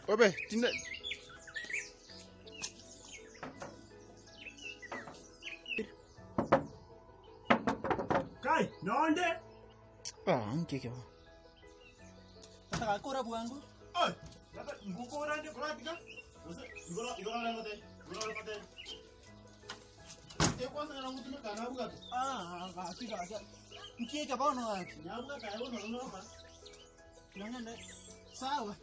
Obe, tinde. Kai, nonde. Ah, nkeke bo. Tata gakora bwango. Oi, tata ngokora nde koratiga. Gose igoro igoro ngote. Igoro ngote. Ekwansa na ngotumeka na bugate. Ah, gaki gaki. Nkieke bono gaki. Nyabugate aye bono noka. Nang'ende. Sawa.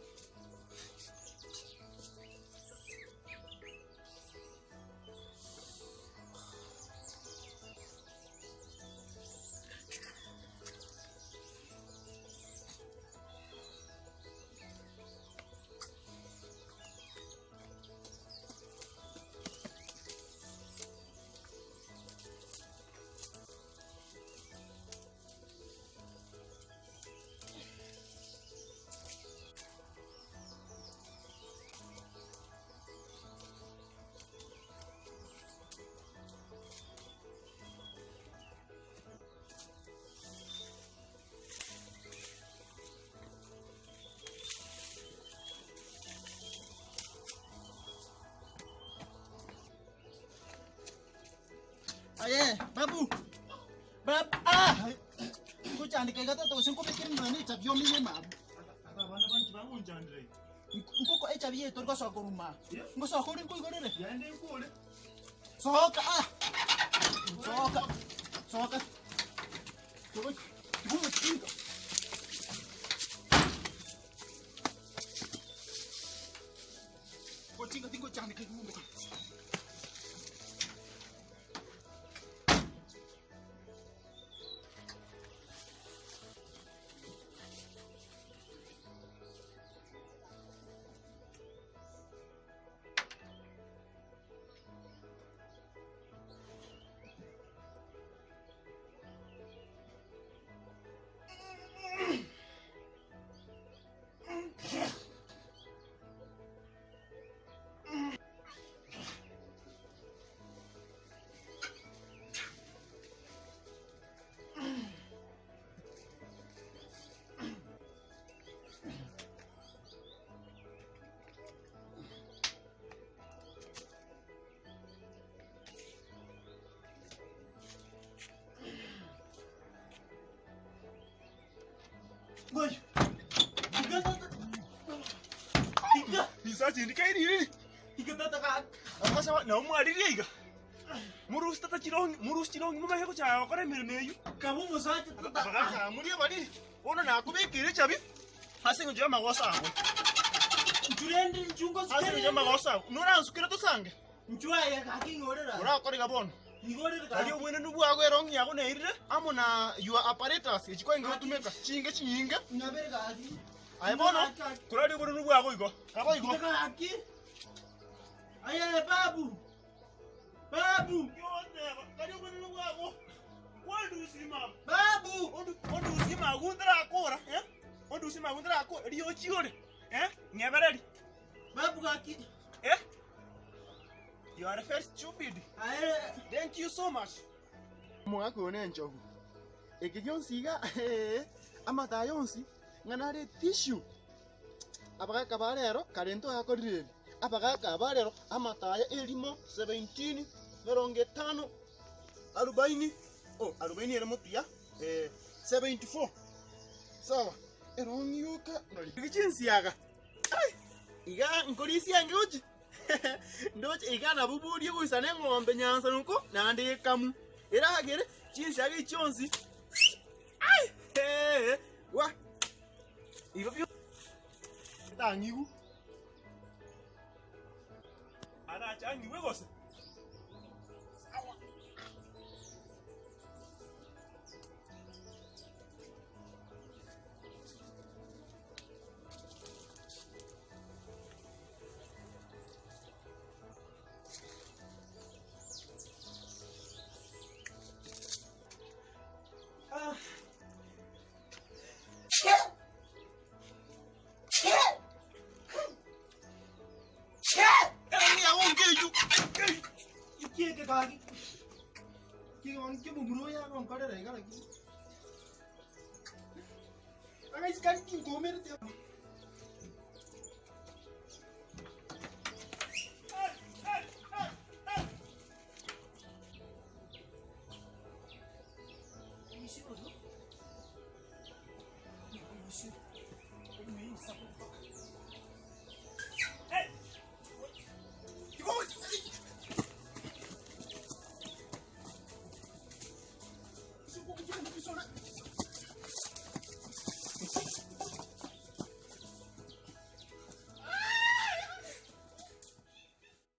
Aye, babu. Bab ah. Ngochandika iga tata gose nkobekere nonya na echabi omenye mabu. Ata abana banchi bagonchandera iga. Nkoko echabi eye tori gosoka korwa maa. Ngosoka ore nkoigorere? Genda nkore. Soka ah. Soka. Soka. Tiga omotinga. Gochinga tingochandeka igumbe. Ngoyo. Tiga tata. Tiga. Risachi ndika iri iri. Tiga tata ka. Akasaba na omwaririe iga. Murusi tata chirongi, murusi chirongi mumahe gochaya gokora emeremo eyio. Kaba omosacha tata. Abagaka murie bari. Bono nakobekeire echabi ase eng'encho y'amagoso ago. Nchurende nchungo Ase eng'encho y'amagoso ago. Noransukere tosange. Nchwe aye gaki ing'orera. Orakore iga bono. Igorere Tari gaki. obwenenu bwago erongi yago neirire amo na your apparatus echi kwaenge gotumeka chinge chinyinge. Ng'abere gaki. Aye bono koraria obwenenu bwago igo. Kaba igo. Tiga gaki. Aye babu. Babu. Karia obwenenu bwago. Nkwandusie mama. Babu. Ondusie magu ntarakora, eh? Ondusie magu ntarakora riochi ore, eh? Ng'ebereri. Babu gaki. Eh? You are very stupid. Aye. Thank you so much. Omogaka oyo nenchogu. Eke gionsi iga, ee, amato aya onsi, ng'a nare tissue. Abagaka ba rero, kare ntoyakorire ebi, abagaka aba rero, amato aya erimo, 17, emerongo etano, arubaini, oh, arubaini ere motuya, eh, 74. Sawa, erong'i yoka, nori chinsiaga. Ai, iga nkorisia enge gochi ndoche iga nabo borie goisana eng'ombe nyansa noko naende ekamu eragere chinsiaga echi chionsi ai eh, wa igo bio tang'igu Arache ang'igwe gose? Sawa. Kieke gaki. Kigo nkebumuro yagonkorera iga lakini. Agaisi kari tinkomerete.